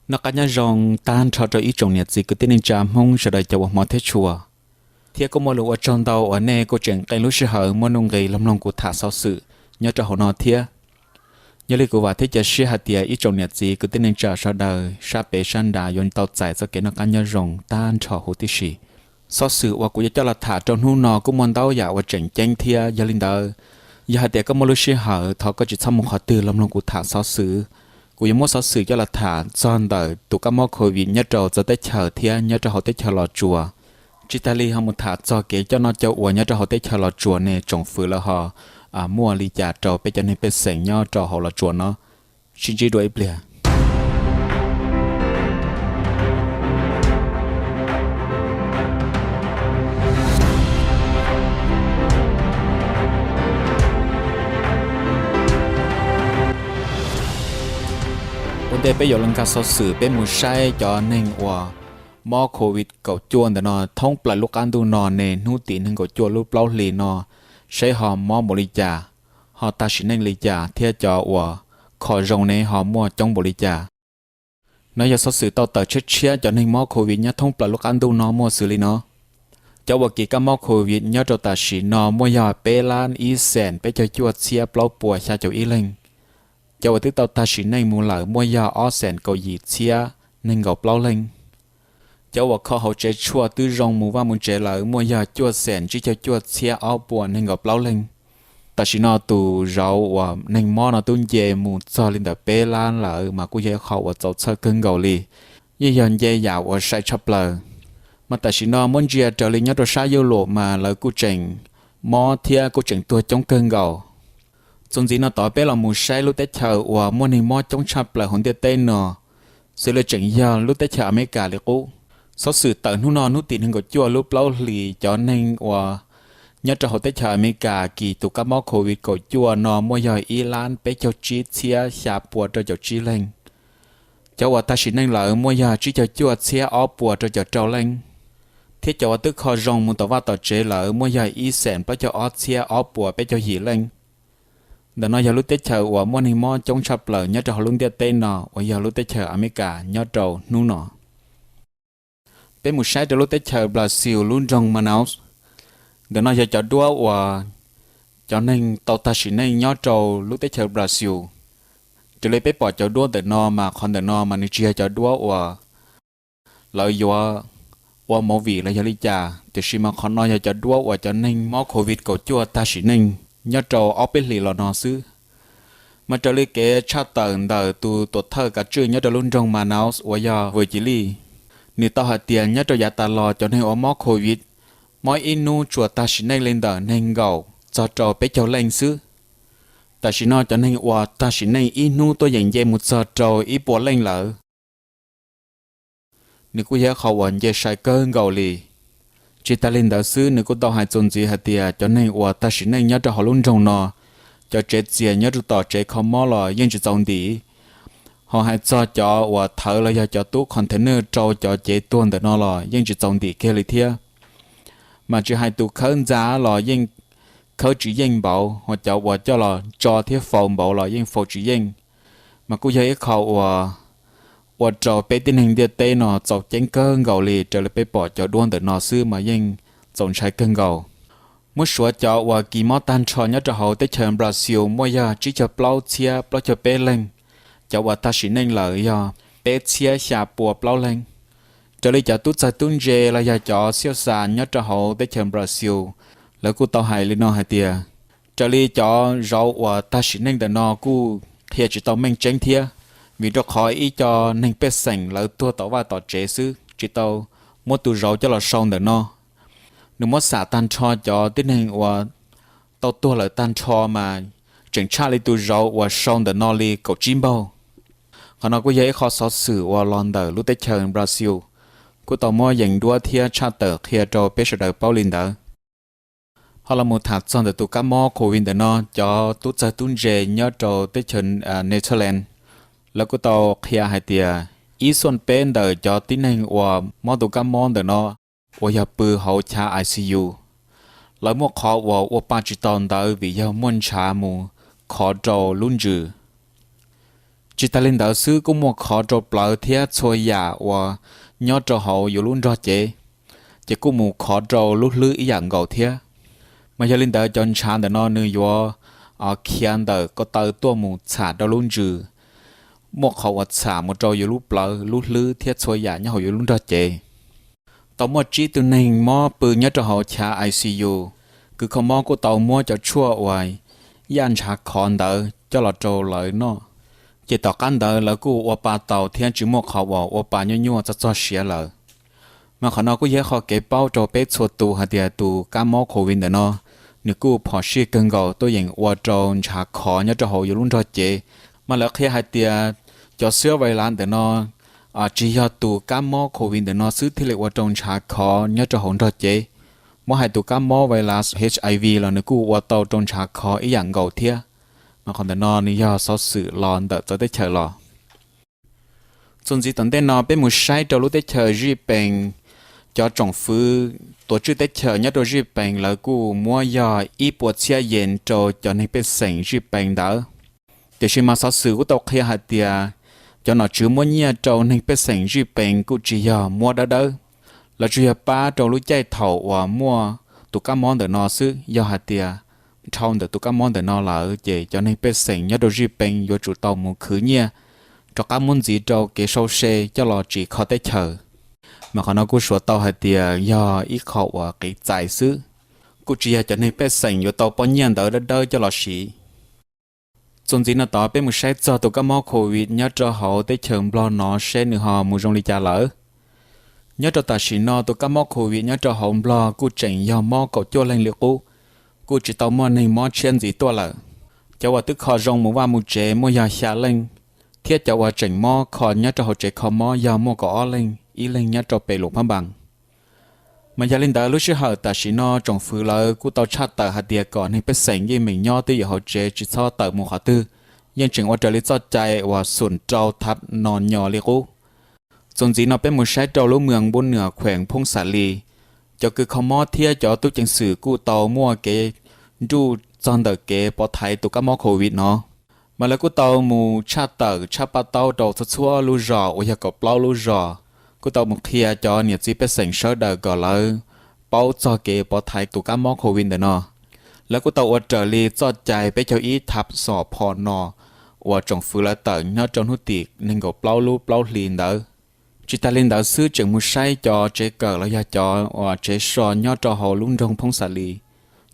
Noj qab nyob zoo tag nrho rau ib tsoom niam txiv kwv tij neej tsa Hmoob sawv daws cov uas hmov thiab tshua, thiab kuj muaj lus ua tsaug ntau uas nej kuj tseem qee lub sij hawm muaj nuj nqis los mloog kuv tham xov xwm nyob rau hauv no thiab. Yog li kuv vam thiab cia siab hais tias ib tsoom niam txiv kwv tij neej tsa sawv daws sab pem sab nrad yuav tau txais txoj kev noj qab nyob zoo tag nrho huv tib si. Xov xwm uas kuv yuav coj los tham rau hnub no kuj muaj ntau yam uas tseem ceeb thiab, yog li ntawd, yog hais tias koj muaj lub sij hawm thov koj tsis txhob mus qhov twg los mloog kuv tham xov xwm. Kuv yuav muab xov xwm coj los tham txog ntawm tus kab mob covid nyob rau txawv teb chaws thiab nyob rau hauv teb chaws Los Tsuas, tsis tas li ho mus tham txog kev coj noj coj ua nyob rau hauv teb chaws Los Tsuas ne tsoom fwv lawv ho muaj li cas rau peb cov neeg pej xeem nyob rau hauv Los Tsuas no. Sib ntsib dua ib pliag. Ua ntej peb yuav los nkag xov xwm, peb mus saib cov neeg uas mob covid kaum cuaj ntawm no thoob plaws lub qab ntuj no ne hnub tim nees nkaum cuaj lub plaub hlis no, saib ho mob npaum li cas, ho tag sim neej li cas thiab cov uas kho zoo ne ho muaj coob npaum li cas. No yog xov xwm tau tawm tshiab tshiab cov neeg mob covid nyob thoob plaws lub qab ntuj no muaj xws li no. Cov uas kis kab mob covid nyob rau tam sim no muaj yog peb lab ib xees peb caug cuaj txhiab plaub puas xya caum ib leeg. Cov uas twb tau tag sim neej mus lawm muaj yog ob xees kaum yim txhiab nees nkaum plaub leeg. Cov uas kho hauv tsev tshuaj twb zoo mus vaj mus tsev lawm muaj yog cuaj xees tsib caug cuaj txhiab ob puas nees nkaum plaub leeg. Tam sim no tus zauv uas neeg mob no twb nce mus txog li ntawm peb lab lawm mas kuj yog ib qho uas txaus txhawj kawg nkaus li, yeej yog nce yam uas sai tshaj plaws. Mas tam sim no muab ntsia raws li nyob rau sab Yus Lus mas lawv kuj tseem mob thiab kuj tseem tuag coob kawg nkaus. Txuas ntxiv no tod peb los mus saib lub teb chaws uas muaj neeg mob coob tshaj plaws hauv ntiaj teb no, xws li tseem yog lub teb chaws Amelikas li qub. Xov xwm tawm hnub no hnub tim nees nkaum cuaj lub plaub hlis cov neeg uas nyob rau hauv teb chaws Amelikas kis tus kab mob covid kaum cuaj no muaj yog ib lab peb caug tsib txhiab xya puas rau caum tsib leeg. Cov uas tag sim neej lawm muaj yog tsib caug cuaj txhiab ob puas rau caum rau leej, thiab cov uas twb kho zoo mus tom vaj tom tsev lawm muaj yog ib xees plaub caug ob txhiab ob puas peb caug yim leej. Ntawm no yog lub teb chaws uas muaj neeg mob coob tshaj plaws nyob rau hauv lub ntiaj teb no uas yog lub teb chaws Amelikas nyob rau hnub no. Peb mus saib rau lub teb chaws Brazil lub nroog Manaus. Ntawm no yog cov duab uas cov neeg tau tag sim neej nyob rau lub teb chaws Brazil. Raws li peb pom cov duab ntawm no mas qhov ntawm no mas nws tsis yog cov duab uas lawv yuav ua movie los yog li cas, tiam sis mas qhov no yog cov duab uas cov neeg mob covid kaum cuaj tag sim neej nyob rau ob peb hlis los no xwb. Mas raws li kev tshaj tawm ntawm tus tuam thawj kav tswj nyob rau lub nroog Manaus uas yog Virgili, nws tau hais tias nyob rau yav tas los cov neeg uas mob covid mob ib hnub tsuas tag sim neej li ntawm nees nkaum txog rau peb caug leej xwb. Tam sim no cov neeg uas tag sim neej ib hnub tuaj yeem nce mus txog rau ib puas leej lawm. Nws kuj yog qhov uas nce sai kawg nkaus li. Tsis tas li ntawd xwb, nws kuj tau hais txuas ntxiv hais tias cov neeg uas tag sim neej nyob rau hauv lub nroog no, cov tsev txias nyob rau tom tsev kho mob los yeej tsis txaus ntim. Ho hais txog cov uas thawv los yog cov tub container rau cov cev tuag ntawm no los yeej tsis txaus ntim kiag li thiab. Mas tsis hais tus khawb ntxa los yeej khawb tsis yeej npaum, ho cov uas coj los tso thiab faus npaum los yeej faus tsis yeej. Mas kuj yog ib qho uas ua rau peb tib neeg ntiaj teb no txaus ceeb kawg nkaus li. Raws li peb pom cov duab ntawm no xwb mas yeej txaus ntshai kawg nkaus. Muab suav cov uas kis mob tag nrho nyob rau hauv teb chaws Brazil muaj yog tsib caug plaub txhiab plaub caug peb leeg, cov uas tag sim neej lawm yog peb txhiab xya pua plaub leeg. Raws li cov tub txawg tub ntse los yog cov xiab xas nyob rau hauv teb chaws Brazil, lawv kuj tau hais li no hais tias, raws li cov zauv uas tag sim neej ntawm no kuj qhia tsis tau meej tseeb thiab, vim rau qhov ib co neeg pej xeem lawv tuag tom vaj tom tsev xwb tsis tau muab tus zauv coj los sau ntawm no. Nws muab xam tag nrho cov tib neeg uas tau tuag lawm tag nrho mas tseem tshaj li tus zauv uas sau ntawm no li kaum tsib npaug. Qhov no kuj yog ib qho xov xwm uas los ntawm lub teb chaws Brazil, kuj tau muab yees duab thiab tshaj tawm qhia rau peb sawv daws paub li ntawd. Ho los mus tham txog ntawm tus kab mob covid ntawm no, cov tub txawg tub ntse nyob rau teb chaws Netherlands, lawv kuj tau qhia hais tias ib xuaj peb ntawm cov tib neeg uas mob tus kab mob ntawm no uas yog pw hauv chav ICU, lawv muaj qhov uas ua pa tsis tau ntawd vim yog muaj ntshav mus khov rau lub ntsws. Tsis tas li ntawd xwb kuj muaj khov rau plawv thiab txhua yam uas nyob rau hauv yus lub nrog cev, ces kuj mus khov rau lub hlwb ib yam nkaus thiab. Mas yog li ntawd cov ntshav ntawm no nws yuav khiav ntawm ko taw tuaj mus txham rau lub ntsws, muaj qhov uas txham mus rau yus lub plawv, lub hlwb thiab txhua yam nyob hauv yus lub nrog cev. Tau muaj tsib tug neeg mob pw nyob rau hauv chav I C U, kws kho mob kuj tau muab cov tshuaj uas yaj ntshav khov ntawd coj los rau lawv noj, ces tom qab ntawd lawv kuj ua pa tau thiab tsis muaj qhov uas ua pa nyuaj nyuaj txog txog siav lawm. Mas qhov no kuj yog qhov kev paub rau peb txhua tus hais tias tus kab mob COVID ntawm no, nws kuj phom sij kawg nkaus tuaj yeem ua rau ntshav khov nyob rau hauv yus lub nrog cev. Mas lawv qhia hais tias cov xiab vais lav ntawm no tsis yog tus kab mob COVID ntawm no xwb thiaj li ua rau ntshav khov nyob rau hauv nrog cev. Muab hais tus kab mob vais lav HIV los nws kuj ua tau rau ntshav khov ib yam nkaus thiab. Mas qhov ntawm no nws yog xov xwm los ntawm txawv teb chaws los. Txuas ntxiv tom ntej no peb mus saib rau lub teb chaws Zij Pees, cov tsoom fwv tuav tswj teb chaws nyob rau Zij Pees lawv kuj muab yog ib puas txhiab yees rau cov neeg pej xeem Zij Pees ntawd. Tiam sis mas xov xwm kuj tau qhia hais tias cov nom tswv muab nyiaj rau neeg pej xeem Zij Pees kuj tsis yog muab dawb dawb. Lawv tsuas yog pab rau lub caij thaum uas muaj tus kab mob ntawm no xwb. Yog hais tias dhau ntawm tus kab mob ntawm no lawm ces cov neeg pej xeem nyob rau Zij Pees yuav tsum tau mus khwv nyiaj rov qab muab ntxiv rau kev sau se coj los tsim kho teb chaws. Mas qhov no kuj suav tau hais tias yog ib qho uas qiv txais xwb, kuj tsis yog cov neeg pej xeem yuav tau poj nyiaj ntawd dawb dawb coj los siv. Txuas ntxiv no tod peb mus saib txog tus kab mob COVID nyob rau hauv teb chaws Nplog no seb nws ho mus zoo li cas lawm. Nyob rau tam sim no tus kab mob COVID nyob rau hauv Nplog kuj tseem yog mob kaum cuaj leeg li qub, kuj tsis tau muaj neeg mob tshiab ntxiv tuaj lawm. Cov uas twb kho zoo mus vaj mus tsev muaj yog xya leej, thiab cov uas tseem mob kho nyob rau hauv tsev kho mob yog muaj kaum ob leeg, ib leeg nyob rau pem Luam Phab Npas. Mas yog li ntawd lub sij hawm tam sim no tsoom fwv lawv kuj tau tshaj tawm hais tias kom neeg pej xeem yeej meem nyob twj ywm hauv tsev tsis txhob tawm mus qhov twg, yeej tseem ua raws li txoj cai uas xum rau thab no nyo li qub. Txuas ntxiv no peb mus saib rau lub mws Npub Nwm Khueem Phoob Xas Lis, cov kws kho mob thiab cov tub ceev xwm kuj tau muaj kev nruj txog ntawm kev pov thaiv tus kab mob COVID no. Mas lawv kuj tau mus tshaj tawm tshaj paj taub rau txhua txhua lub zos uas yog kaum plaub lub zos, kuj tau mus qhia cov niam txiv pej xeem sawv daws kom lawv paub txog kev pov thaiv tus kab mob COVID ntawm no. Lawv kuj tau ua raws li txoj cai peb caug ib thab xom pho no uas tsoom fwv lawv tawm nyob rau hnub tim nees nkaum plaub lub plaub hlis ntawd. Tsis tas li ntawd xwb tseem mus saib cov tsev kawm los yog cov uas tsev so nyob rau hauv lub nroog Phoob Xas Lis,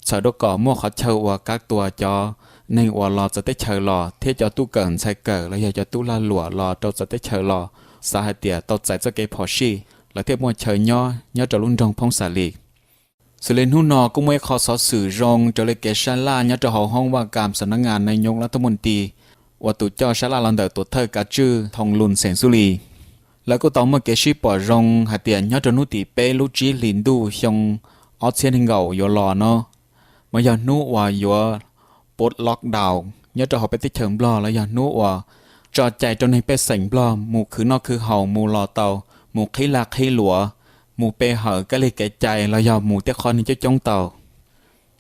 txhawm rau kom muaj qhov chaw uas kav tua cov neeg uas los txawv teb chaws los thiab cov tub kawm ntxhais kawm los yog cov tub lag luam los rau txawv teb chaws los xav hais tias tau txais txoj kev phom sij, lawv thiaj muaj chaw nyob nyob rau lub nroog Phoob Xas Lis. Xws li hnub no kuj muaj ib qho xov xwm zoo raws li kev sab laj nyob rau hauv hoob vaj kam xam nab ngas nai nyoo lab thoj muaj nti uas tus coj sab laj los ntawm tuam thawj kav tswj Thoo Lus xeem Xub Lis. Lawv kuj tau muaj kev sib pom zoo hais tias nyob rau hnub tim peb lub tsib hlis ntuj xyoo ob txhiab nees nkaum yuav los no, mas yog hnub uas yuav put lockdown nyob rau hauv peb teb chaws Nplog los yog hnub uas tso cai rau neeg pej xeem Nplog mus khwv noj khwv haus, mus los tau, mus qhib lag qhib luam, mus pe hawm kab lig kev cai los yog mus tej qhov neeg coob coob tau.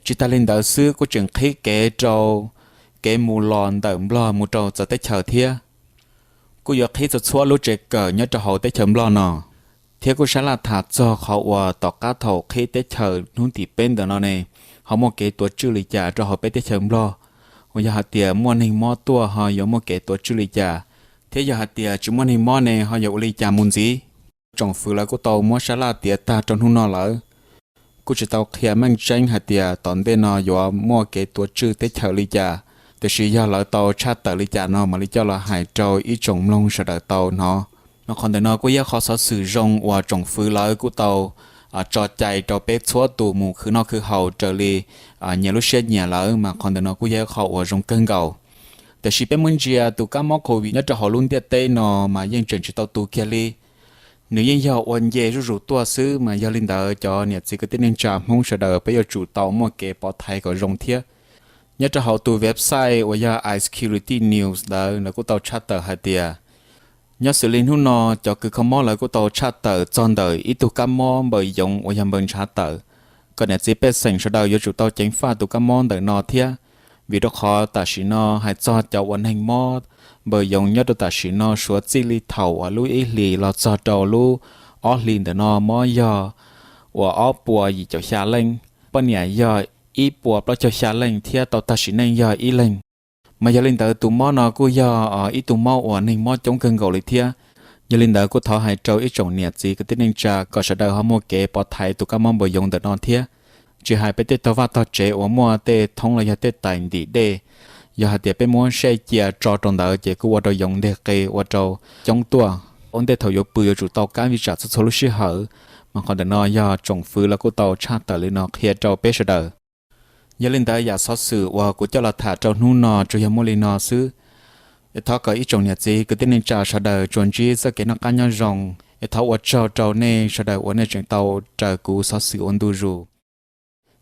Tsis tas li ntawd xwb kuj tseem qhib kev rau kev mus los ntawm Nplog mus rau txawv teb chaws thiab. Kuj yuav qhib txhua txhua lub tsev kawm nyob rau hauv teb chaws Nplog no, thiab kuj sab laj tham txog qhov uas tom qab thaum qhib teb chaws hnub tim peb ntawm no ne, ho muaj kev tuav tswj li cas rau hauv peb teb chaws Nplog, uas yog hais tias muaj neeg mob tuaj ho yuav muaj kev tuav tswj li cas, thiab yog hais tias tsis muaj neeg mob ne ho yuav ua li cas mus ntxiv. Tsoom fwv lawv kuj tau muab sab laj tiav tag rau hnub no lawm. Kuj tsis tau qhia meej tseeb hais tias tom ntej no yuav muaj kev tuav tswj teb chaws li cas, tiam sis yog lawv tau tshaj tawm li cas no mam li coj los hais rau ib tsoom mloog sawv daws tau hnov. Mas qhov ntawm no kuj yog qhov xov xwm zoo uas tsoom fwv lawv kuj tau tso cai rau peb txhua tus mus khwv noj khwv haus raws li nyias lub siab nyias lawm, mas qhov ntawm no kuj yog qhov uas zoo kawg nkaus. Tiam sis peb muab ntsia tus kab mob COVID nyob rau hauv lub ntiaj teb no mas yeej tseem tsis tau tu kiag li. Nws yeej yog ua nce zuj zus tuaj xwb, mas yog li ntawd cov niam txiv kwv tij neej tsa Hmoob sawv daws peb yuav tsum tau muaj kev pov thaiv kom zoo thiab. Nyob rau hauv tus website uas yog iSecurity News ntawd lawv kuj tau tshaj tawm hais tias nyob xws li hnub no cov kws kho mob lawv kuj tau tshaj tawm txog ntawm ib tug kab mob npaws yoov uas yog npaws ntshav tawm, kom niam txiv pej xeem sawv daws yuav tsum tau ceev faj tus kab mob ntawm no thiab, vim rau qhov tam sim no hais txog cov uas neeg mob Npawg Yoov nyob rau tam sim no suav txij li thaum uas lub ib hlis los txog rau lub ob hlis ntawm no mob yog uas ob puas yim caum xya leej, poj niam yog ib puas plaub caug xya leej thiab tau tag sim neej yog ib leeg. Mas yog li ntawd tus mob no kuj yog ib tug mob uas neeg mob coob kawg nkaus li thiab. Yog li ntawd kuj thov hais rau ib tsoom niam txiv kwv tij neej tsa kom sawv daws ho muaj kev pov thaiv tus kab mob npawg Yoov ntawm no thiab. Tsis hais peb tej tog vaj tog tsev uas muaj tej thoob los yog tej tais ntim dej, yog hais tias peb muab sij cia tso rau ntawd ces kuj ua rau Yoov nteg qe ua rau coob tuaj. Ua ntej thaum yuav pw yuav tsum tau kab vij tsam txhua txhua lub sij hawm. Mas qhov ntawm no yog tsoom fwv los kuj tau tshaj tawm li no qhia rau peb sawv daws. Yog li ntawd yam xov xwm uas kuv coj los tham rau hnub no tsuas yog muaj li no xwb. Es thov kom ib tsoom niam txiv kwv tij neej tsa sawv daws tsuas ntsib txoj kev noj qab nyob zoo. Es thov ua tsaug rau nej sawv daws uas nej tseem tau raws kuv xov xwm ua ntu zus.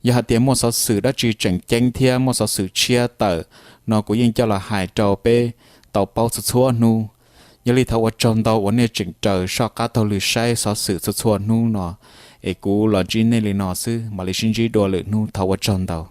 Yog hais tias muaj xov xwm dab tsi tseem ceeb thiab muaj xov xwm tshiab tawm no kuv yeej coj los hais rau peb tau paub txhua txhua hnub. Yog li thov ua tsaug ntau uas nej tseem raws soj qab taug lw saib xov xwm txhua txhua hnub no. Es kuv los ntsib nej li no xwb, mam li sib ntsib dua lwm hnub, thov ua tsaug ntau.